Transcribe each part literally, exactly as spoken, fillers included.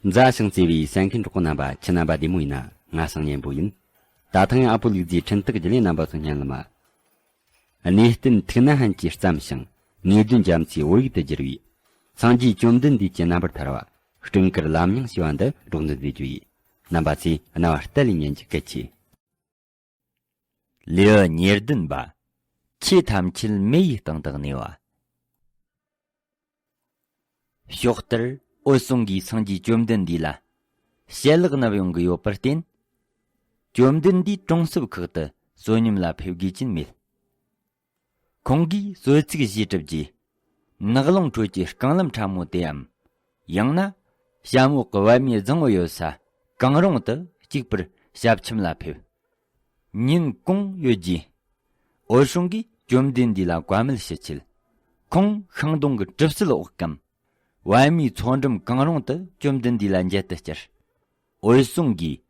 མཛའ་ཞིང་བརྩེ་བའི་གསན་མཁན་གྲོགས་པོ་རྣམ་པ། ཁྱེད་རྣམ་པ་བདེ་མོ་ཡིན་ན། ང་སང་གཉན་པོ་ཡིན། ད་ཐེངས་ཨ་ཕོ་ལུག་རྫིའི་འཕྲིན་སྟེགས་བརྒྱུད་ལས་རྣམ་པ་ཚོ་སྙན་ལ་མ། གནས་བརྟན་ཐུགས་ན་ཧན་གྱིས་བརྩམས་ཤིང་། ངེས་དོན་རྒྱ་མཚོའི་བོད་ཡིག་ཏུ་བསྒྱུར་བའི། སངས་རྒྱས་བཅོམ་ལྡན་འདས་ཀྱི་རྣམ་པར་ཐར་བ། སྤྲིན་དཀར་ལམ་རྙིང་ཞེས་པ་འདི་སྒྲོག་འདོན་མཛད་རྒྱུ་ཡིན། རྣམ་པ་ཚོས་རྣ་བ་གཏད་ལས་ཉན་རྒྱུ་གལ་ཆེ། ལེའུ་ཉེར་བདུན་པ། ཆོས་ཐམས་ཅད་མེ་ཡི་སྟེང་དུ་གནས་པ། ཕྱོགས་ལྟར་འོད་སྲུང་གིས་སངས་རྒྱས་བཅོམ་ལྡན་འདས་ལ་ཞལ་ལག་བསྣམས་ཡོང་གི་ཡོད་པར་བརྟེན། བཅོམ་ལྡན་འདས་གྲོང་གསེབ་ཁག་ཏུ་བསོད་སྙོམས་ལ་ཕེབས་དགོས་ཀྱིན་མེད། ཁོང་གིས་གསོལ་ཚིགས་བཞེས་གྲུབ་རྗེས། ནགས་ཀློང་ཁྲོད་ཀྱི་རྐང་ལམ་ཕྲ་མོ་དེའམ། ཡང་ན། བྱམས་འོག་གི་བལ་མའི་རྫིང་བུ་ཡོད་ས་གང་རུང་དུ་གཅིག་པུར་ཞབས་ཆིམ་ལ་ཕེབས། ཉིན་གུང་ཡོལ་རྗེས། འོད་སྲུང་གིས་བཅོམ་ལྡན་འདས་ལ་བཀའ་མོལ་ཞུ་ཆེད། ཁོང་ཤིང་སྡོང་གི་གྲིབ་བསིལ་འོག་གམ། བལ་མོའི་མཚོ་འགྲམ་གང་རུང་དུ་བཅོམ་ལྡན་འདས་ལ་མཇལ་དུ་བཅར། འོད་སྲུང་གིས་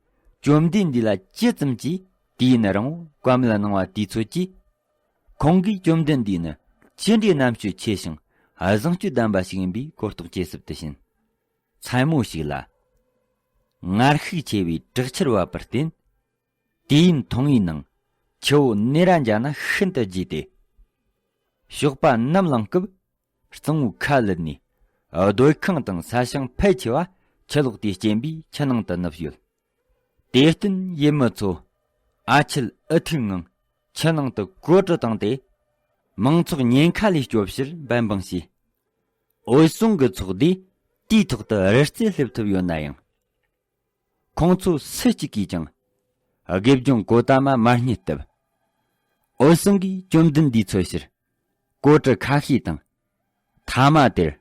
བཅོམ་ལྡན་འདས་ལ་ཇི་ཙམ་གྱིས་དུས་ཡུན་རིང་བོ་བཀའ་མོལ་གནང་བ་དུས་ཚོད་ཀྱིས། ཁོང་གིས་བཅོམ་ལྡན་འདས་ནི་ཅི་འདྲའི་རྣམ་དཔྱོད་ཆེ་ཞིང་བཟང་སྤྱོད་ལྡན་པ་ཞིག་ཡིན་པའི་གོ་རྟོགས་སྐྱེ་སྲིད་དུ་ཕྱིན། མཚན་མོ་ཞིག་ལ། ངར་ཤུགས་ཆེ་བའི་དྲག་ཆར་བབས་པར་བརྟེན། དུས་ཡུན་ཐུང་བའི་ནང་ཆུ་བོ་ནེ་ར་འཇའ་ན་ཤིན་ཏུ་རྒྱས་ཏེ། ཞོགས་པ་ནམ་ལངས་སྐབས། གཙང་བོའི་ཁ་ལུད་ནས་སྡོད་ཁང་དང་ས་ཞིང་ཕལ་ཆེ་བ་ཆུ་ལོག་དེས་རྐྱེན་པས་ཆུ་ནང་དུ་ནུབ་ཡོད། དེར་བརྟེན་ཡུལ་མི་ཚོ་ཨ་ཆད་ཨུ་ཐུག་ངང་ཆུ་ནང་དུ་གོ་གྲུ་བཏང་སྟེ། མང་ཚོགས་ཉེན་ཁ་ལས་སྐྱོབ་ཕྱིར་འབད་འབུངས་བྱས། འོད་སྲུང་གི་ཚོགས་སྡེས་དེའི་ཐོག་ཏུ་རི་རྩེ་སླེབས་ཐུབ་ཡོད་ན་ཡང་། ཁོང་ཚོ་སུ་གཅིག་གིས་ཀྱང་། དགེ་སྦྱོང་གོ་ཏ་མ་མ་རྙེད་སྟབས། འོད་སྲུང་གིས་བཅོམ་ལྡན་འདས་འཚོལ་ཕྱིར། གོ་གྲུ་ཁ་ཤས་དང་། ཐ་མ་དེར།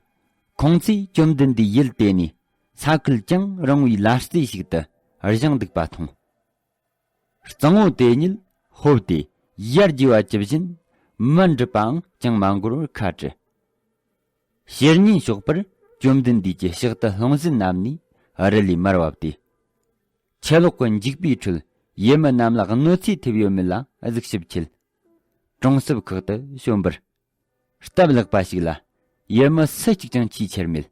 ཁོང་ཚོས་བཅོམ་ལྡན་འདས་ཡུལ་དེ་ནས་ས་ཁུལ་ཅུང་རིང་བའི་ལ་རྩེ་ཞིག་ཏུ་བཞེངས་འདུག་པ་མཐོང་། གཙང་བོ་དེ་ཉིད་ཧོབ་སྟེ་ཡར་རྒྱས་པ་ཇི་བཞིན་མུ་འགྲིབ་པའང་ཅང་མ་འགོར་བར་ཁ་བྲལ། ཕྱི་ཉིན་ཞོགས་པར་བཅོམ་ལྡན་འདས་ཀྱི་ཕྱག་ཏུ་ལྷུང་བཟེད་བསྣམས་ནས་རི་ལས་མར་བབས་ཏེ། ཆུ་ལོག་གི་འཇིགས་པའི་ཁྲོད་ཡུལ་མི་རྣམས་ལ་གནོད་འཚེ་ཐེབས་ཡོད་མེད་ལ་གཟིགས་ཞིབ་ཆེད། གྲོང་གསེབ་ཁག་ཏུ་བྱོན་པར། སྟབས་ལེགས་པ་ཞིག་ལ། ཡུལ་མི་སུ་གཅིག་ཀྱང་ཆེས་ཆེར་མེད།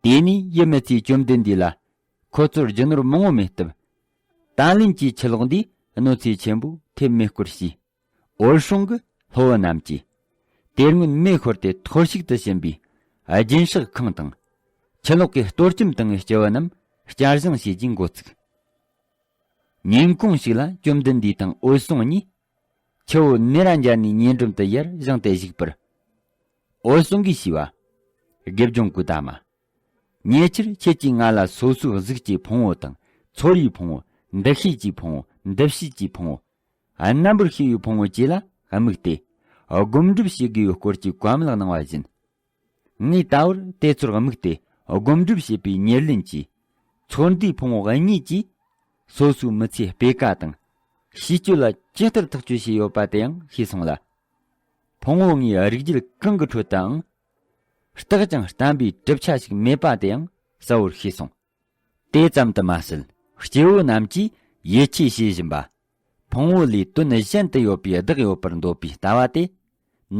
དེ་ནས་ཡུལ་མི་ཚོས་བཅོམ་ལྡན་འདས་ལ། ཁོ་ཚོར་རྒྱུ་ནོར་མང་བོ་མེད་སྟབས། ད་ལན་གྱི་ཆུ་ལོག་འདིས་གནོད་འཚེ་ཆེན་པོ་ཐེབས་མེད་སྐོར་ཞུས། འོད་སྲུང་གི་སློབ་བུ་རྣམས་ཀྱིས། དེ་སྔོན་མེ་ཤོར་ཏེ་འཐོར་ཞིག་ཏུ་ཕྱིན་པའི་རྒྱུན་ཞག་ཁང་དང་། ཆུ་ལོག་གི་གཏོར་བཅོམ་བཏང་བའི་སྐྱེ་བོ་རྣམས་བསྐྱར་བཞེངས་བྱེད་རྒྱུའི་འགོ་ཚུགས། ཉིན་གུང་ཞིག་ལ་བཅོམ་ལྡན་འདས་དང་འོད་སྲུང་གཉིས། ཆུ་བོ་ནེ་ར་འཇའ་ནའི་ཉེ་འགྲམ་དུ་ཡར་བཞེངས་ཏེ་བཞུགས་པར། འོད་སྲུང་གིས་ཞུས་པ། དགེ་སྦྱོང་ཀུ་ཏ་མ། ཉེ་ཆར་ཁྱེད་ཀྱིས་ང་ལ་སོ་སོའི་གཟུགས་ཀྱི་ཕུང་བོ་དང་། ཚོར་བའི་ཕུང་བོ། འདུ་ཤེས་ཀྱི་ཕུང་བོ། འདུ་བྱེད་ཀྱི་ཕུང་བོ། རྣམ་པར་ཤེས་པའི་ཕུང་བོ་བཅས་ལ་དམིགས་ཏེ། སྒོམ་སྒྲུབ་བྱེད་དགོས་པའི་སྐོར་གྱི་བཀའ་མོལ་གནང་བ་བཞིན། ངས་ད་བར་དེ་ཚོར་དམིགས་ཏེ་སྒོམ་སྒྲུབ་བྱེད་པའི་ཉེར་ལེན་གྱིས། ཚོར་འདུའི་ཕུང་བོ་གཉིས་ཀྱིས་སོ་སོའི་མི་ཚེའི་སྤེལ་ཀ་དང་། ཤེས་སྤྱོད་ལ་ཇི་ལྟར་ཐག་གཅོད་བྱས་ཡོད་པ་དེ་ཡང་ཤེས་སོང་ལ། ཕུང་བོ་ལྔའི་རིགས་རྒྱུད་གང་གི་ཁྲོད་དུའང་། རྟག་ཅིང་བརྟན་པའི་གྲུབ་ཆ་ཞིག་མེད་པ་དེ་ཡང་གསལ་བོར་ཤེས་སོང་། དེ་ཙམ་དུ་མ་ཟད། སྐྱེ་བོ་རྣམས་ཀྱིས་ཡིད་ཆེས་བྱེད་བཞིན་པ། ཕུང་བོ་ལས་དོན་གཞན་དུ་ཡོད་པའི་བདག་ཡོད་པར་འདོད་པའི་ལྟ་བ་དེ།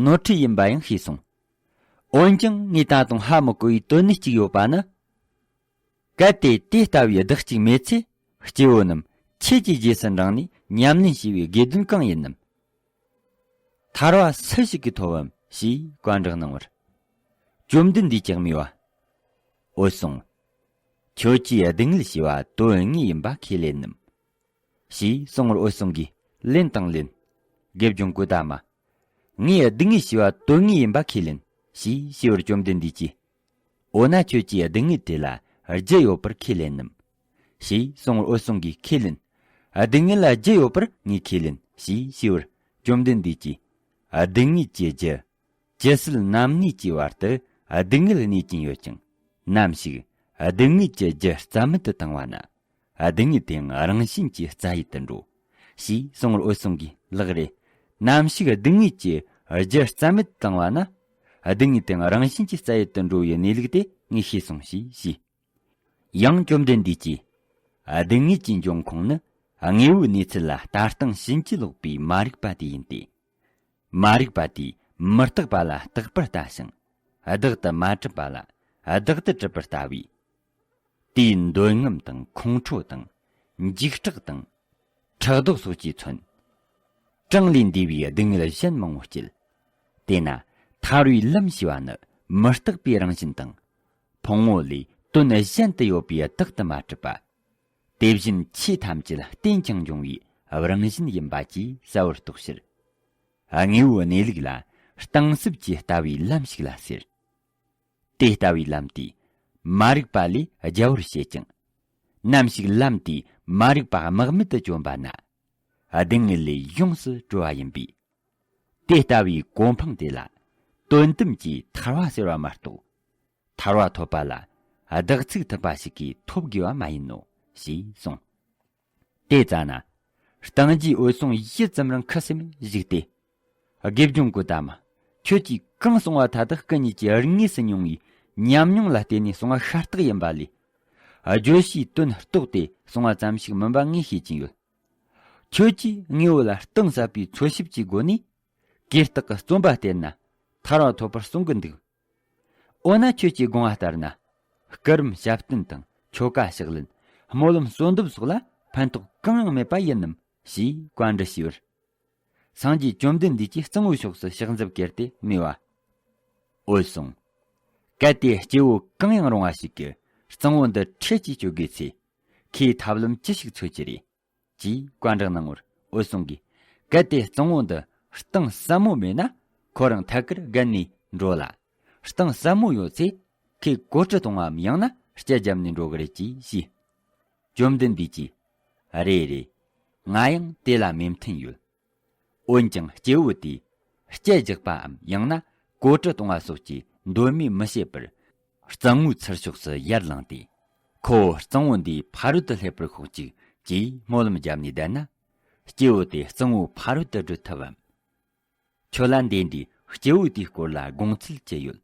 ནོར་འཁྲུལ་ཡིན་པ་ཡང་ཤེས་སོང་། འོན་ཀྱང་ངས་ད་དུང་ཧ་མི་གོ་བའི་དོན་སྣེ་གཅིག་ཡོད་པ་ནི། གལ་ཏེ་དེ་ལྟ་བུའི་བདག་གཅིག་མེད་ཚེ། སྐྱེ་བོ་རྣམས་ཆོས་ཀྱི་རྗེས་སུ་འབྲངས་ནས་ཉམས་ལེན་བྱས་པའི་དགེ་འདུན་གང་ཡིན་ནམ། ཐར་བ་སུ་ཞིག་གིས་ཐོབ་བམ་ཞེས་བཀའ་འདྲི་གནང་བར། བཅོམ་ལྡན་འདས་ཀྱིས་སྨྲས་པ། འོད་སྲུང་། ཁྱོད་ཀྱིས་སྡུག་བསྔལ་ཞེས་པ་དོན་དངོས་ཡིན་པ་ཁས་ལེན་ནམ། ཞེས་གསུངས་པར་འོད་སྲུང་གིས་ལན་དང་ལན། དགེ་སྦྱོང་ཀུ་ཏ་མ། ངས་སྡུག་བསྔལ་ཞེས་པ་དོན་དངོས་ཡིན་པ་ཁས་ལེན། ཞེས་ཞུས་པར་བཅོམ་ལྡན་འདས་ཀྱིས། འོ་ན་ཁྱོད་ཀྱིས་སྡུག་བསྔལ་དེ་ལ་རྒྱུ་ཡོད་པར་ཁས་ལེན་ནམ། ཞེས་གསུངས་པར་འོད་སྲུང་གིས་ཁས་ལེན། སྡུག་བསྔལ་ལ་རྒྱུ་ཡོད་པར་ངས་ཁས་ལེན། ཞེས་ཞུས་པར་བཅོམ་ལྡན་འདས་ཀྱིས། སྡུག་བསྔལ་གྱི་རྒྱུ། ཇི་སྲིད་རྣམ་གནས་ཀྱི་བར་དུ་སྡུག་བསྔལ་གནས་ཀྱིན་ཡོད་ཀྱང་། ནམ་ཞིག་སྡུག་བསྔལ་གྱི་རྒྱུ་རྩ་མེད་དུ་བཏང་བ་ན། སྡུག་བསྔལ་དེའང་རང་བཞིན་གྱིས་རྩ་ཡལ་དུ་འགྲོ། ཞེས་གསུངས་པར་འོད་སྲུང་གིས་ལགས་རེད། ནམ་ཞིག་སྡུག་བསྔལ་གྱི་རྒྱུ་རྩ་མེད་དུ་བཏང་བ་ན། སྡུག་བསྔལ་དེའང་རང་བཞིན་གྱིས་རྩ་ཡལ་དུ་འགྲོ་བའི་གནས་ལུགས་དེ་ངས་ཤེས་སོང་ཞེས་ཞུས། ཡང་བཅོམ་ལྡན་འདས་ཀྱིས། སྡུག་བསྔལ་གྱི་འབྱུང་ཁུངས་ནི་དངོས་པོའི་གནས་ཚུལ་ལ་ལྟ་སྟངས་ཕྱིན་ཅི་ལོག་པའི་མ་རིག་པ་དེ་ཡིན་ཏེ། མ་རིག་པ་དེས་མི་རྟག་པ་ལ་རྟག་པར་ལྟ་ཞིང་། བདག་ཏུ་མ་གྲུབ་པ་ལ་བདག་ཏུ་གྲུབ་པར་ལྟ་བས། དེའི་འདོད་རྔམ་དང་ཁོང་ཁྲོ་དང་འཇིགས་སྐྲག་དང་ཕྲག་དོག་སོགས་ཀྱིས་མཚོན། གྲངས་ལས་འདས་པའི་སྡུག་བསྔལ་གཞན་མང་བོ་སྐྱེད། དེས་ན་ཐར་བའི་ལམ་ཞེས་པ་ནི་མི་རྟག་པའི་རང་བཞིན་དང་། ཕུང་པོ་ལས་དོན་གཞན་དུ་ཡོད་པའི་བདག་ཏུ་མ་གྲུབ་པ། དེ་བཞིན་ཆོས་ཐམས་ཅད་རྟེན་ཅིང་འབྱུང་བའི་རང་བཞིན་ཡིན་པ་བཅས་གསལ་བར་རྟོགས་ཕྱིར། དངོས་པོའི་གནས་ལུགས་ལ་གཏིང་ཟབ་ཀྱི་ལྟ་བའི་ལམ་ཞིག་ལ་ཟེར། དེ་ལྟ་བུའི་ལམ་དེས་མ་རིག་པ་ལས་རྒྱལ་བར་བྱེད་ཅིང་། ནམ་ཞིག་ལམ་དེས་མ་རིག་པ་རྨེག་མེད་དུ་བཅོམ་པ་ན། སྡུག་བསྔལ་ལས་ཡོངས་སུ་གྲོལ་བ་ཡིན་པས། དེ་ལྟ་བུའི་གོ་འཕང་དེ་ལ་དོན་དམ་གྱི་ཐར་བ་ཟེར་བ་མ་གཏོགས། ཐར་བ་ཐོབ་པ་ལ་བདག་ཚིག་ཐག་པ་ཞིག་གིས་ཐོབ་དགོས་པ་མ་ཡིན་ནོ་ཞེས་གསུངས། དེ་ཙ་ན། སྟེང་རྒྱས་འོད་སྲུང་ཡུད་ཙམ་རིང་ཁུ་སིམ་བཞུགས་ཏེ། དགེ་སྦྱོང་ཀུ་ཏ་མ། ཁྱོད་ཀྱིས་གང་གསུང་བ་མཐའ་དག་སྐུ་ཉིད་ཀྱིས་དངོས་སུ་མྱོང་བའི་ཉམས་མྱོང་ལ་བརྟེན་ནས་གསུང་བ་ཤ་སྟག་ཡིན་པ་ལས། བརྗོད་བྱའི་དོན་རྟོགས་ཏེ་གསུང་བ་ཙམ་ཞིག་མིན་པ་ངས་ཤེས་ཀྱིན་ཡོད། ཁྱོད་ཀྱིས་དངོས་པོ་ལ་གཏིང་ཟབ་པའི་འཚོལ་ཞིབ་ཀྱི་སྒོ་ནས། གོས་རྟགས་ཀྱི་རྩོམ་པ་བསྟེན་ན། ཐར་བ་ཐོབ་པར་གསུང་གི་འདུག་འོ་ན་ཁྱོད་ཀྱི་དགོངས་པ་ལྟར་ན། སྐུ་རིམ་ཞབས་བརྟན་དང་ཆོ་ག་ཕྱག་ལེན། སྨོན་ལམ་གསོལ་འདེབས་སོགས་ལ་ཕན་ཐོགས་གང་ཡང་མེད་པ་ཡིན་ནམ་ཞེས་བཀའ་འདྲི་ཞུས་པར། སངས་རྒྱས་བཅོམ་ལྡན་འདས་ཀྱིས་གཙང་བོའི་ཕྱོགས་སུ་ཕྱག་མཛུབ་ཀེར་ཏེ་སྨྲས་པ། འོད་སྲུང་། གལ་ཏེ་སྐྱེ་བོ་གང་ཡང་རུང་བ་ཞིག་གིས་གཙང་བོ་འདི་འཕྲལ་གྱིས་གཅོད་དགོས་ཚེ། ཁོས་ཐབས་ལམ་ཅི་ཞིག་འཚོལ་གྱི་རེད། ཅེས་བཀའ་འདྲི་གནང་བར་འོད་སྲུང་གིས། གལ་ཏེ་གཙང་བོ་འདི་གཏིང་ཟབ་མོ་མེད་ན། ཁོ་རང་ཐད་ཀར་བརྒལ་ནས་འགྲོ་ལ། གཏིང་ཟབ་མོ་ཡོད་ཚེ། ཁོས་གོ་གྲུ་གཏོང་བའམ་ཡང་ན་རྐྱལ་བརྒྱབ་ནས་འགྲོ་གི་རེད་ཅེས་ཞུས། བཅོམ་ལྡན་འདས་ཀྱིས། རེད་རེད། ང་ཡང་དེ་ལ་མོས་མཐུན་ཡོད། འོན་ཀྱང་སྐྱེ་བོ་དེས་རྐྱལ་རྒྱག་པའམ་ཡང་ན་གོ་གྲུ་གཏོང་བ་སོགས་ཀྱི་འདོད་མོས་མི་བྱེད་པར། གཙང་བོའི་ཚུར་ཕྱོགས་སུ་ཡར་ལངས་ཏེ། ཁོ་བོ་གཙང་བོ་འདིའི་ཕ་རོལ་ཏུ་སླེབས་པར་ཤོག་ཅིག་ཅེས་སྨོན་ལམ་བརྒྱབ་ནས་བསྡད་ན། སྐྱེ་བོ་དེ་གཙང་བོའི་ཕ་རོལ་ཏུ་བགྲོད་ཐུབ་བམ། ཁྱོད་ལ་འདི་འདྲའི་སྐྱེ་བོ་དེའི་སྐོར་ལ་དགོངས་ཚུལ་ཅི་ཡོད།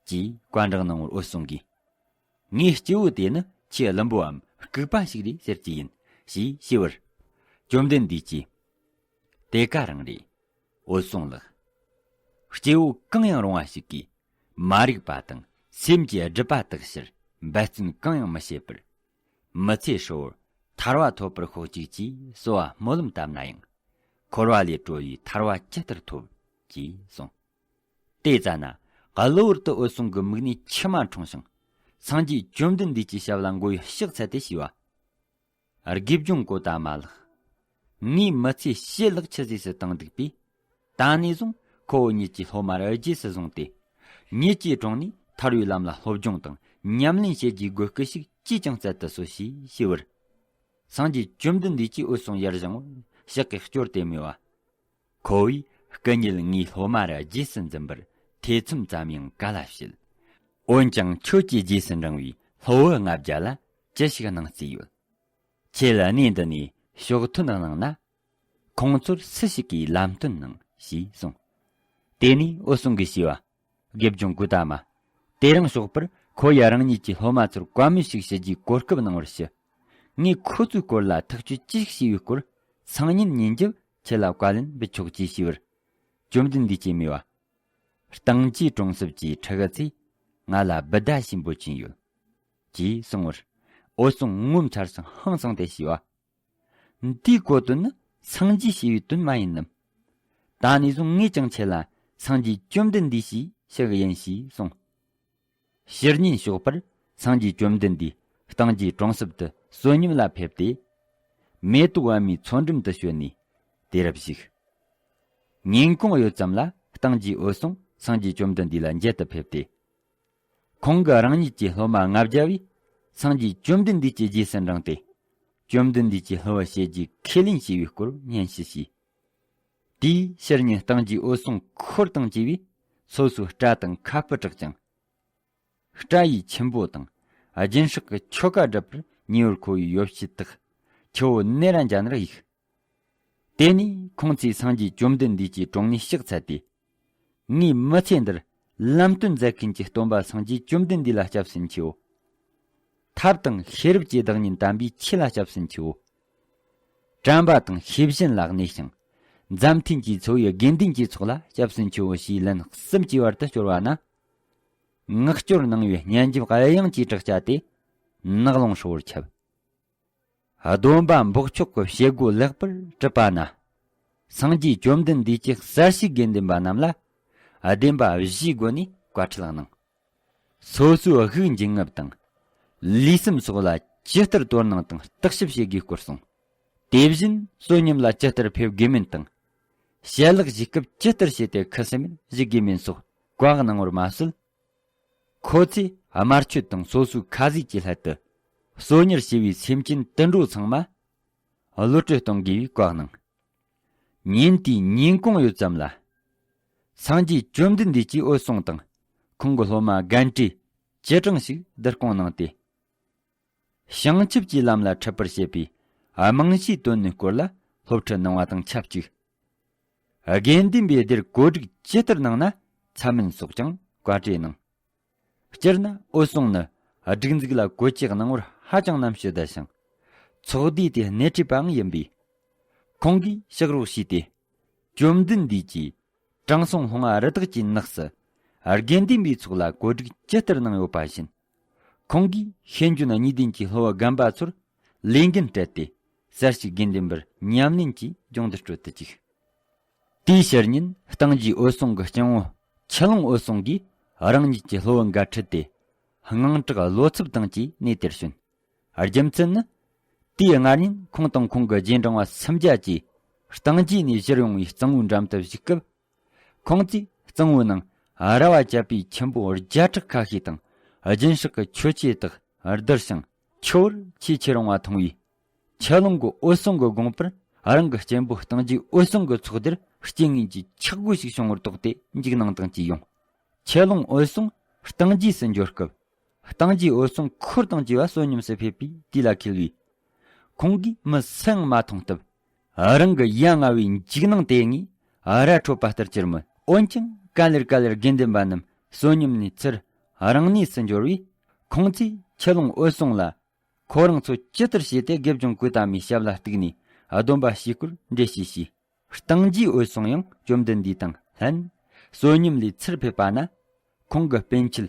ཅེས་བཀའ་འདྲི་གནང་བར་འོད་སྲུང་གིས། ངས་སྐྱེ་བོ་དེ་ནི་ཆེས་བླུན་པོའམ་ལྐུགས་པ་ཞིག་རེད་ཟེར་གྱི་ཡིན་ཞེས་ཞུས་པར། བཅོམ་ལྡན་འདས་ཀྱིས། དེ་ག་རང་རེད། འོད་སྲུང་ལགས། སྐྱེ་བོ་གང་ཡང་རུང་བ་ཞིག་གིས་མ་རིག་པ་དང་སེམས་ཀྱི་སྒྲིབ་པ་དག་ཕྱིར་འབད་བརྩོན་གང་ཡང་མི་བྱེད་པར། མི་ཚེ་ཧྲིལ་བོར་ཐར་བ་ཐོབ་པར་ཤོག་ཅིག་ཅེས་གསོལ་བ་སྨོན་ལམ་བཏབ་ན་ཡང་། འཁོར་བ་ལས་གྲོལ་བའི་ཐར་བ་ཇི་ལྟར་ཐོབ་ཅེས་གསུངས། དེ་ཙ་ན་གློ་བུར་དུ་འོད་སྲུང་གི་མིག་ནས་མཆི་མ་འཁྲུངས་ཤིང་། སངས་རྒྱས་བཅོམ་ལྡན་འདས་ཀྱི་ཞབས་ལ་མགོ་བོས་ཕྱག་འཚལ་ཏེ་ཞུས་པ། དགེ་སྦྱོང་ཀོ་ཏ་མ་ལགས། ངས་མི་ཚེ་ཕྱེད་ལྷག་ཆུད་ཟོས་སུ་བཏང་འདུག་པས། ད་ནས་བཟུང་ཁོ་བོ་ཉིད་ཀྱི་སློབ་མར་རྗེས་སུ་བཟུང་སྟེ། ཉིད་ཀྱི་དྲུང་ནས་ཐར་བའི་ལམ་ལ་སློབ་སྦྱོང་དང་ཉམས་ལེན་བྱེད་རྒྱུའི་དགོས་སྐུལ་ཞིག་ཅིས་ཀྱང་སྩལ་དུ་གསོལ་ཞེས་ཞུས་པར། སངས་རྒྱས་བཅོམ་ལྡན་འདས་ཀྱིས་འོད་སྲུང་ཡར་བཞེངས་པར་ཕྱག་གིས་བསྐྱོར་ཏེ་སྨྲས་པ། ཁོ་བོས་སྐུ་ཉིད་ངའི་སློབ་མར་རྗེས་སུ་འཛིན་པར་ཐེ་ཚོམ་ཙམ་ཡང་ག་ལ་བྱེད། འོན་ཀྱང་ཁྱོད་ཀྱི་རྗེས་སུ་འབྲང་བའི་སློབ་བུ་ལྔ་བརྒྱ་ལ་ཅི་ཞིག་གནང་རྩིས་ཡོད། ཁྱེད་གནས་འདི་ནས་ཕྱོགས་ཐོན་གནང་ན། ཁོང་ཚོར་སུ་ཞིག་གིས་ལམ་སྟོན་གནང་ཞེས་གསུངས། དེ་ནས་འོད་སྲུང་གིས་ཞུས་པ། དགེ་སྦྱོང་ཀུ་ཏ་མ། དེ་རིང་ཞོགས་པར་ཁོ་ཡིས་རང་ཉིད་ཀྱི་སློབ་མ་ཚོར་བཀའ་མོལ་ཞིག་ཞུ་རྒྱུའི་གོ་སྐབས་གནང་བར་ཞུ། ངས་ཁོ་ཚོའི་སྐོར་ལ་ཐག་གཅོད་ཅི་ཞིག་བྱས་པའི་སྐོར་སང་ཉིན་ཉིན་རྒྱབ་ཁྱེད་ལ་བཀའ་ལན་འབུལ་ཆོག་ཅེས་ཞུས་པར། བཅོམ་ལྡན་འདས་ཀྱིས་སྨྲས་པ། སྟེང་རྒྱས་གྲོང་གསེབ་ཀྱི་ཕྲུ་གུ་ཚོས་ང་ལ་སྦུ་ད་ཞིམ་པོ་བྱིན་ཡོད། ཅེས་གསུངས་པར། འོད་སྲུང་ངོ་མཚར་ཞིང་ཧང་སངས་ཏེ་ཞུས་པ། འདིའི་གོ་དོན་ནི་སངས་རྒྱས་ཞེས་པའི་དོན་མ་ཡིན་ནམ། ད་ནས་བཟུང་ངས་ཀྱང་ཁྱེད་ལ་སངས་རྒྱས་བཅོམ་ལྡན་འདས་ཞེས་ཞུ་གི་ཡིན་ཞེས་གསུངས། ཕྱི་ཉིན་ཞོགས་པར་སངས་རྒྱས་བཅོམ་ལྡན་འདས་སྟེང་རྒྱས་གྲོང་གསེབ་ཏུ་བསོད་སྙོམས་ལ་ཕེབས་ཏེ། མེ་ཏོག་པདྨའི་མཚོ་འགྲམ་དུ་བྱོན་ནས་དུས་རབས་ཞིག་ཉིན་གུང་ཡོལ་ཙམ་ལ་སྟེང་རྒྱས་འོད་སྲུང་སངས་རྒྱས་བཅོམ་ལྡན་འདས་ལ་མཇལ་དུ་ཕེབས་ཏེ། ཁོང་གིས་རང་ཉིད་ཀྱི་སློབ་མ་ལྔ་བརྒྱ་བས་སངས་རྒྱས་བཅོམ་ལྡན་འདས་ཀྱི་རྗེས་སུ་འབྲངས་ཏེ། བཅོམ་ལྡན་འདས་ཀྱི་སློབ་བུ་བྱེད་རྒྱུའི་ཁས་ལེན་བྱས་པའི་སྐོར་སྙན་ཞུ་བྱས། དེའི་ཕྱིར་ཉིན་སྟེང་རྒྱས་འོད་སྲུང་འཁོར་དང་བཅས་པས་སོ་སོའི་སྐྲ་དང་ཁ་སྤུ་བྲེགས་ཀྱང་། སྐྲ་ཡི་ཆུན་པོ་དང་སྦྱིན་སྲེག་གི་ཆོ་ག་བསྒྲུབ་པར་ཉེ་བར་མཁོ་བའི་ཡོ་བྱད་དག་ཁྱེའུ་ནེ་ར་ཛྙཱ་ནར་གཡུགས། དེ་ནས་ཁོང་ཚོས་སངས་རྒྱས་བཅོམ་ལྡན་འདས་ཀྱི་དྲུང་ནས་ཕྱག་འཚལ་ཏེ། ངའི་མི་ཚེ་འདིར་ལམ་སྟོན་མཛད་མཁན་གྱི་སྟོན་པ་སངས་རྒྱས་བཅོམ་ལྡན་འདས་ལ་སྐྱབས་སུ་མཆིའོ། ཐབས་དང་ཤེས་རབ་ཀྱི་བདག་ཉིད་དམ་པའི་ཆོས་ལ་སྐྱབས་སུ་མཆིའོ། དྲན་པ་དང་ཤེས་བཞིན་ལ་གནས་ཤིང་། མཛའ་མཐུན་གྱི་ཚོགས་པའི་དགེ་འདུན་གྱི་ཚོགས་ལ་སྐྱབས་སུ་མཆིའོ་ཞེས་ལན་གསུམ་གྱི་བར་དུ་སྐྱོར་བ་ན། ངག་སྐྱོར་གནང་བའི་སྙན་འཇེབས་དབྱངས་ཀྱི་བསྲེག་བཅད་དེ། ནགས་ཀློང་ཧྲིལ་བོར་ཁྱབ། སྡོམ་པ་འབོགས་ཆོག་གི་བྱེད་སྒོ་ལེགས་པར་གྲུབ་པ་ན། སངས་རྒྱས་བཅོམ་ལྡན་འདས་ཀྱིས་གསར་ཞུགས་དགེ་འདུན་པ་རྣམས་ལ་བདེན་པ་བཞིའི་སྒོ་ནས་བཀའ་ཁྲིད་གནང་། སོ་སོའི་དབུགས་འབྱིན་རྔུབ་དང་། ལུས་སེམས་སོགས་ལ་ཇི་ལྟར་དོ་སྣང་དང་བརྟག་ཞིབ་བྱེད་དགོས་སྐོར་གསུངས། དེ་བཞིན་བསོད་སྙོམས་ལ་ཇི་ལྟར་ཕེབས་དགོས་མིན་དང་། ཞལ་ལག་བཞེས་སྐབས་ཇི་ལྟར་བྱས་ཏེ་ཁུ་སིམ་མེར་བཞུགས་དགོས་མིན་སོགས་བཀའ་གནང་བར་མ་ཟད། ཁོ་ཚོས་དམར་མཆོད་དང་སོ་སོའི་ཁ་ཟས་ཀྱི་སླད་དུ་གསོལ་ཉར་བྱས་པའི་སེམས་ཅན་དུད་འགྲོ་ཚང་མ་བློ་གྲོས་གཏོང་དགོས་པའི་བཀའ་གནང་། ཉིན་དེའི་ཉིན་གུང་ཡོད་ཙམ་ལ། སངས་རྒྱས་བཅོམ་ལྡན་འདས་ཀྱིས་འོད་སྲུང་དང་ཁོང་གི་སློབ་མ་རྒན་གྲས་བཅུ་གྲངས་ཤིག་བསྡུ་སྐོང་གནང་སྟེ། བྱང་ཆུབ་ཀྱི་ལམ་ལ་ཁྲིད་པར་བྱེད་པའི་རྨང་གཞིའི་དོན་ནི་སྐོར་ལ་སློབ་ཁྲིད་གནང་བ་དང་ཆབས་ཅིག་དགེ་འདུན་པའི་སྡེར་བཀོད་སྒྲིག་ཇི་ལྟར་གནང་ན་འཚམ་མིན་སོགས་ཀྱང་བཀའ་འགྲེལ་གནང་། སྤྱིར་ན་འོད་སྲུང་ནི་སྒྲིག་འཛུགས་ལ་བཀོད་ཁྱབ་གནང་བར་ཧ་ཅང་རྣམ་དཔྱོད་ལྡན་ཞིང་། ཚོགས་སྡེ་དེའི་སྣེ་ཁྲིད་པའང་ཡིན་པས། ཁོང་གིས་ཕྱག་རོགས་ཞུས་ཏེ། བཅོམ་ལྡན་འདས་ཀྱིས་དྲང་སྲོང་ལྷུང་བ་རི་དྭགས་ཀྱི་ནགས་སུ་དགེ་འདུན་པའི་ཚོགས་ལ་བཀོད་སྒྲིག་ཇི་ལྟར་གནང་ཡོད་པ་བཞིན། ཁོང་གིས་ཤེས་འཇོན་གཉིས་ལྡན་གྱི་སློབ་བུ་རྒན་པ་ཚོར་ལས་འགན་སྤྲད་དེ་གསར་ཞུགས་དགེ་འདུན་པར་ཉམས་ལེན་གྱི་སྦྱོང་བརྡར་སྤྲོད་དུ་བཅུག་དེའི་ཕྱིར་ཉིན་ལྟེང་རྒྱས་འོད་སྲུང་གི་སྤྱང་བོ་ཆུ་ཀླུང་འོད་སྲུང་གིས་རང་ཉིད་ཀྱི་སློབ་བུ་འགའ་ཁྲིད་དེ། དངངས་སྐྲག་བློ་འཚབ་དང་བཅས་གནས་དེར་བྱོན། རྒྱུ་མཚན་ནི། དེའི་སྔར་ཉིན་ཁོང་དང་ཁོང་གི་རྗེས་འབྲང་བ་སུམ་བརྒྱ་བཅས་ལྟེང་རྒྱས་ནས་བཞུར་ཡོང་བའི་གཙང་བོའི་འགྲམ་དུ་བཞུགས་སྐབས། ཁོང་ཚོས་གཙང་བོའི་ནང་ར་བ་བཅད་པའི་ཆུན་པོ་བརྒྱ་ཕྲག་ཁ་ཤས་དང་རྒྱུན་ཞག་གི་ཆོས་ཆས་དག་བསྡུར་ཞིང་ཆུ་བུར་ཆེས་ཆེར་རུང་བ་མཐོང་བས། ཆུ་ཀླུང་གི་འོད་སྲུང་གི་དགོངས་པར་རང་གི་གཅེན་པོ་ལྟེང་རྒྱས་འོད་སྲུང་གི་ཚོགས་འདིར་རྐྱེན་ངན་གྱི་ཆག་སྒོ་ཞིག་བྱུང་བར་དོགས་ཏེ་འཇིགས་སྣང་དང་བཅས་ཡོང་། ཆུ་ཀླུང་འོད་སྲུང་ལྟེང་རྒྱས་སུ་འབྱོར་སྐབས། ལྟེང་རྒྱས་འོད་སྲུང་འཁོར་དང་བཅས་པ་བསོད་སྙོམས་སུ་ཕེབས་པས་དུས་ལ་འཁེལ་བས། ཁོང་གིས་མི་སུའང་མ་མཐོང་སྟབས། རང་གི་ཡ་ང་བའི་འཇིགས་སྣང་དེ་ངས་ར་འཕྲོད་པ་ལྟར་གྱུར་མོད། འོན་ཀྱང་ག་ལེར་ག་ལེར་དགེ་འདུན་པ་རྣམས་བསོད་སྙོམས་ནས་ཚུར་རང་གནས་སུ་འབྱོར་བས། ཁོང་ཚོས་ཆུ་ཀླུང་འོད་སྲུང་ལ། ཁོ་རང་ཚོ་ཇི་ལྟར་བྱས་ཏེ་དགེ་སྦྱོང་བཀོད་དམ་པའི་ཞབས་ལ་གཏུགས་ནས་སྡོམ་པ་བྱས་སྐོར་འགྲེལ་བཤད་བྱས། ལྟེང་རྒྱས་འོད་སྲུང་ཡང་བཅོམ་ལྡན་འདས་དང་ལྷན་བསོད་སྙོམས་ལས་ཚུར་ཕེབས་པ་ན། ཁོང་གི་སྤུན་མཆེད་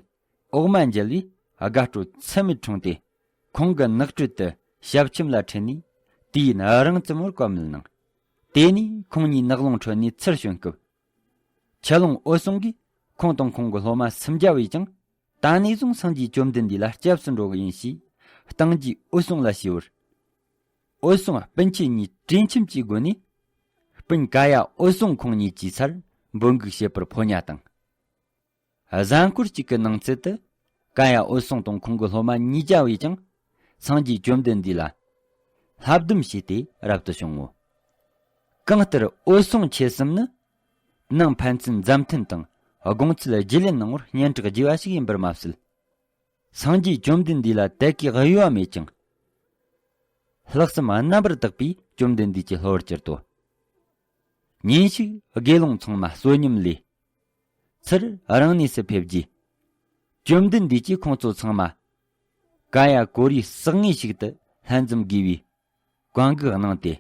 འོག་མ་མཇལ་བས་དགའ་སྤྲོ་ཚད་མེད་འཁྲུངས་ཏེ། ཁོང་གི་ནགས་ཁྲོད་དུ་ཞབས་ཁྱིམ་ལ་ཁྲིད་ནས་དུས་ཡུན་རིང་ཙམ་བར་བཀའ་མོལ་གནང་། དེ་ནས་ཁོང་གཉིས་ནགས་ཀློང་ཁྲོད་ནས་ཚུར་བྱོན་སྐབས། ཆུ་ཀླུང་འོད་སྲུང་གིས་ཁོང་དང་ཁོང་གི་སློབ་མ་སུམ་བརྒྱ་བས་ཀྱང་ད་ནས་བཟུང་སངས་རྒྱས་བཅོམ་ལྡན་འདས་ལ་སྐྱབས་སུ་འགྲོ་གི་ཡིན་ཞེས་ལྟེང་རྒྱས་འོད་སྲུང་ལ་ཞུས་པར། འོད་སྲུང་སྤུན་མཆེད་གཉིས་གྲོས་འཆམ་གྱི་སྒོ་ནས། སྤུན་ཀ་ཡ་འོད་སྲུང་ཁོང་གཉིས་ཀྱི་སར་འབོད་འགུག་བྱེད་པར་ཕོ་ཉ་དང་། གཟའ་འཁོར་གཅིག་གི་ནང་ཚུད་དུ་ཀ་ཡ་འོད་སྲུང་དང་ཁོང་གི་སློབ་མ་ཉིས་བརྒྱ་བས་ཀྱང་སངས་རྒྱས་བཅོམ་ལྡན་འདས་ལ་བསླབ་སྡོམ་བྱས་ཏེ་རབ་ཏུ་བྱུང་ངོ་། གང་ལྟར་འོད་སྲུང་ཁྱེད་གསུམ་ནི་ནང་ཕན་ཚུན་མཛའ་མཐུན་དང་དགོངས་ཚུལ་བརྗེ་ལེན་གནང་བར་སྙན་གྲགས་རྒྱས་པ་ཞིག་ཡིན་པར་མ་ཟད། སངས་རྒྱས་བཅོམ་ལྡན་འདས་ལ་དད་གུས་གཡོ་བ་མེད་ཅིང་། ལྷག་བསམ་རྣམ་པར་དག་པས་བཅོམ་ལྡན་འདས་ཀྱི་སློབ་པར་གྱུར་ཏོ། ཉིན་ཞིག་དགེ་སློང་ཚང་མ་བསོད་སྙོམས་ལས། ཚུར་རང་གནས་སུ་ཕེབས་རྗེས། བཅོམ་ལྡན་འདས་ཀྱིས་ཁོང་ཚོ་ཚང་མ། ཀ་ཡ་ཀོ་རིའི་ཟག་ངོས་ཤིག་ཏུ་ལྷན་འཛོམས་དགོས་པའི་བཀའ་འགུག་གནང་སྟེ།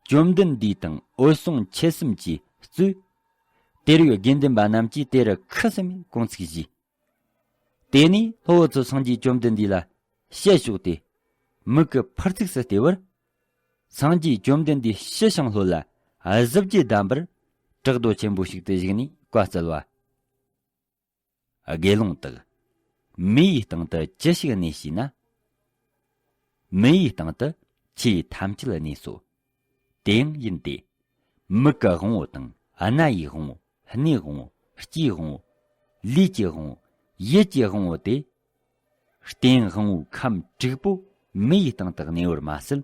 བཅོམ་ལྡན་འདས་དང་འོད་སྲུང་ཁྱེད་གསུམ་གྱིས་གཙོས། དེར་ཡོད་དགེ་འདུན་པ་རྣམས་ཀྱིས་དེར་ཁུ་སིམ་མེར་དགོངས་ཚིག་བཞེས། དེ་ནས་སློབ་བུ་ཚོ་སངས་རྒྱས་བཅོམ་ལྡན་འདས་ལ་ཞལ་ཕྱོགས་ཏེ། མིག་གི་འཕར་ཚུགས་སུ་བལྟས་པར། སངས་རྒྱས་བཅོམ་ལྡན་འདས་ཕྱི་ཞིང་ལྷོད་ལ་གཟི་བརྗིད་ལྡན་པར། བྲག་རྡོ་ཆེན་པོ་ཞིག་ཏུ་བཞུགས་ནས་བཀའ་སྩལ་བ། དགེ་སློང་དག་མེ་ཡི་སྟེང་དུ་ཅི་ཞིག་གནས་ཤེ་ན། མེ་ཡི་སྟེང་དུ་ཆོས་ཐམས་ཅད་གནས་སོ། དེ་ཡང་ཡིན་ཏེ། མིག་གི་དབང་པོ་དང་རྣ་ཡི་དབང་པོ། སྣའི་དབང་པོ། ལྕེའི་དབང་པོ། ལུས་ཀྱི་དབང་པོ། ཡིད་ཀྱི་དབང་པོ་སྟེ། རྟེན་དབང་པོའི་ཁམས་དྲུག་པོ་མེ་ཡི་སྟེང་དུ་གནས་པར་མ་ཟད།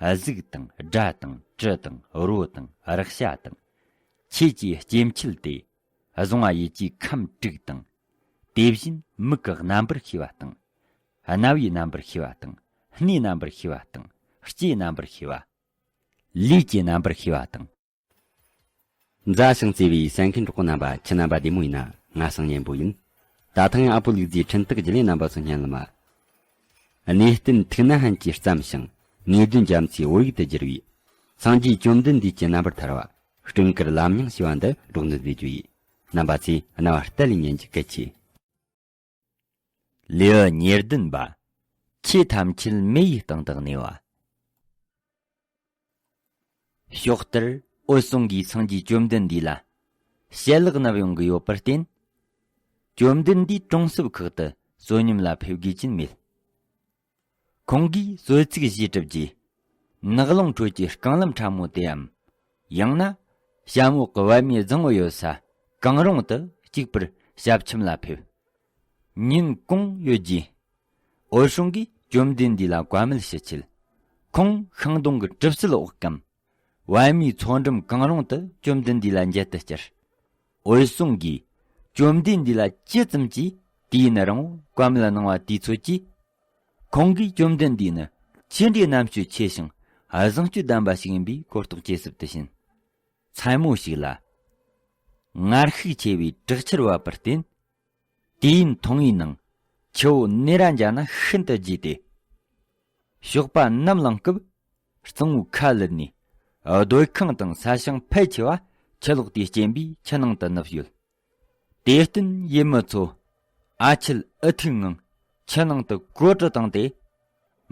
གཟུགས་དང་སྒྲ་དང་དྲི་དང་རོ་དང་རེག་བྱ་དང་། ཆོས་ཀྱི་སྐྱེ་མཆེད་དེ། གཟུང་བ་ཡིད་ཀྱི་ཁམས་དྲུག་དང་། དེ་བཞིན་མིག་གི་རྣམ་པར་ཤེས་པ་དང་། རྣ་བའི་རྣམ་པར་ཤེས་པ་དང་། སྣའི་རྣམ་པར་ཤེས་པ་དང་། ལྕེའི་རྣམ་པར་ཤེས་པ། ལུས་ཀྱི་རྣམ་པར་ཤེས་པ་དང་། མཛའ་ཞིང་བརྩེ་བའི་གསན་མཁན་གྲོགས་པོ་རྣམ་པ། ཁྱེད་རྣམ་པ་བདེ་མོ་ཡིན་ན། ང་སང་སྙན་པོ་ཡིན། ད་ཐེངས་ཨ་ཕོ་ལུག་རྫིའི་འཕྲིན་སྟེགས་བརྒྱུད་ལས་རྣམ་པ་ཚོ་སྙན་ལ་མ། གནས་བརྟན་ཐུགས་ན་ཧན་གྱིས་བརྩམས་ཤིང་། ངེས་དོན་རྒྱ་མཚོའི་བོད་ཡིག་ཏུ་བསྒྱུར་བའི་སངས་རྒྱས་བཅོམ་ལྡན་འདས་ཀྱི་རྣམ་པར་ཐར་བ། སྤྲིན་དཀར་ལམ་རྙིང་ཞེས་པ་འདི་སྒྲོག་འདོན་མཛད་རྒྱུ་ཡིན། རྣམ་པ་ཚོས་རྣ་བ་གཏད་ལས་ཉན་རྒྱུ་གལ་ཆེ། ལེའུ་ཉེར་བདུན་པ། ཆོས་ཐམས་ཅད་མེ་ཡི་སྟེང་དུ་གནས་པ། ཞོགས་ལྟར་འོད་སྲུང་གིས་སངས་རྒྱས་བཅོམ་ལྡན་འདས་ལ་ཞལ་ལག་བསྣམས་ཡོང་གི་ཡོད་པར་བརྟེན། བཅོམ་ལྡན་འདས་གྲོང་གསེབ་ཁག་ཏུ་བསོད་སྙོམས་ལ་ཕེབས་དགོས་ཀྱིན་མེད། ཁོང་གིས་གསོལ་ཚིགས་བཞེས་གྲུབ་རྗེས། ནགས་ལུང་ཁྲོད་ཀྱི་རྐང་ལམ་ཕྲ་མོ་དེའམ། ཡང་ན། ཞྭ་མོ་གི་བལ་མའི་རྫིང་བུ་ཡོད་ས་གང་རུང་དུ་གཅིག་པུར་ཞབས་ཁྱིམ་ལ་ཕེབས། ཉིན་གུང་ཡོལ་རྗེས། འོད་སྲུང་གིས་བཅོམ་ལྡན་འདས་ལ་བཀའ་མོལ་ཞུ་ཆེད། ཁོང་ཤིང་སྡོང་གི་གྲིབ་བསིལ་འོག་གམ། བལ་མའི་མཚོ་འགྲམ་གང་རུང་དུ་བཅོམ་ལྡན་འདས་ལ་མཇལ་དུ་བཅར། འོད་སྲུང་གིས་བཅོམ་ལྡན་འདས་ལ་ཇི་ཙམ་གྱིས་དུས་ཡུན་རིང་བོ་བཀའ་མོལ་གནང་བ་དུས་ཚོད་ཀྱིས། ཁོང་གིས་བཅོམ་ལྡན་འདས་ནི་ཆེས་འབྲིང་རྣམ་དཔྱོད་ཆེ་ཞིང་བཟང་སྤྱོད་ལྡན་པ་ཞིག་ཡིན་པའི་གོ་རྟོགས་ཇེ་ཟབ་ཏུ་ཕྱིན། མཚན་མོ་ཞིག་ལ། ངར་ཤུགས་ཆེ་བའི་དྲག་ཆར་བབས་པར་བརྟེན། དུས་ཡུན་ཐུང་བའི་ནང་ཆུ་བོ་ནེ་ར་འཇ་ན་ཤིན་ཏུ་རྒྱས་ཏེ། ཞོགས་པ་ནམ་ལངས་སྐབས། གཙང་བོའི་ཁ་ལུད་ནས་སྡོད་ཁང་དང་ས་ཞིང་ཕལ་ཆེ་བ་ཆུ་ལོག་དེས་རྐྱེན་པས་ཆུ་ནང་དུ་ནུབ་ཡོད། དེར་བརྟེན་ཡུལ་མི་ཚོ་ཨ་ཆད་ཨུ་ཐུག་ངང་ཆུ་ནང་དུ་གོ་གྲུ་བཏང་སྟེ།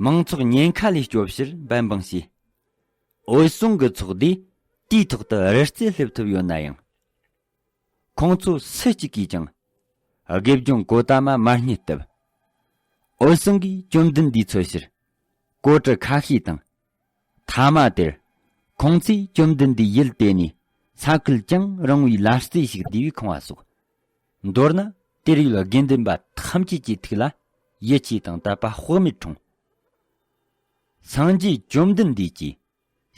མང་ཚོགས་ཉེན་ཁ་ལས་སྐྱོབ་ཕྱིར་འབད་འབུངས་བྱས། འོད་སྲུང་གི་ཚོགས་འདིས་དེའི་ཐོག་ཏུ་རི་རྩེ་སླེབས་ཐུབ་ཡོད་ན་ཡང་། ཁོང་ཚོ་སུ་གཅིག་གིས་ཀྱང་དགེ་སྦྱོང་གོ་ཏ་མ་མ་རྙེད་སྟབས། འོད་སྲུང་གིས་བཅོམ་ལྡན་འདས་འཚོལ་ཕྱིར་གོ་གྲུ་ཁ་ཤས་དང་། མཐའ་མ་དེར་ཁོང་ཚོས་བཅོམ་ལྡན་འདས་ཡུལ་དེ་ནས་ས་ཁུལ་ཅུང་རིང་བའི་ལ་རྩེ་ཞིག་བསྡུས་པའི་ཁང་བ་སོགས། མདོར་ན་དེར་ཡོད་དགེ་འདུན་པ་ཐམས་ཅད་ཀྱི་ཐུགས་ལ་ཡིད་ཆེས་དང་དད་པ་དཔག་མེད་འཁྲུངས། སངས་རྒྱས་བཅོམ་ལྡན་འདས་ཀྱིས་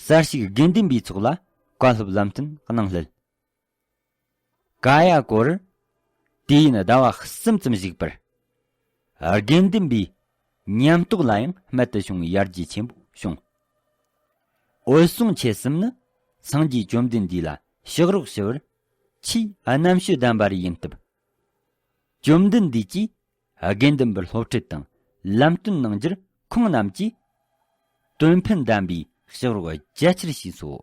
གསར་ཞུགས་དགེ་འདུན་པའི་ཚོགས་ལ་བཀའ་སློབ་ལམ་སྟོན་གནང་སླད། ཀ་ཡ་ཀོར། དུས་ཡུན་ཟླ་བ་གསུམ་ཙམ་བཞུགས་པར། དགེ་འདུན་པའི་ཉམས་རྟོགས་ལ་ཡང་རྨད་དུ་བྱུང་བའི་ཡར་རྒྱས་ཆེན་པོ་བྱུང་། འོད་སྲུང་ཁྱེད་གསུམ་ནི་སངས་རྒྱས་བཅོམ་ལྡན་འདས་ལ་ཕྱག་རོགས་ཞུ་བར་ཆེས་རྣམ་དཔྱོད་ལྡན་པ་རེ་ཡིན་སྟབས། བཅོམ་ལྡན་འདས་ཀྱིས་དགེ་འདུན་པར་སློབ་ཁྲིད་དང་ལམ་སྟོན་གནང་རྒྱུར་ཁོང་རྣམས་ཀྱིས་དོན་ཕན་ལྡན་པའི་ཕྱག་རོགས་རྒྱ་ཆེར་བྱས་སོ།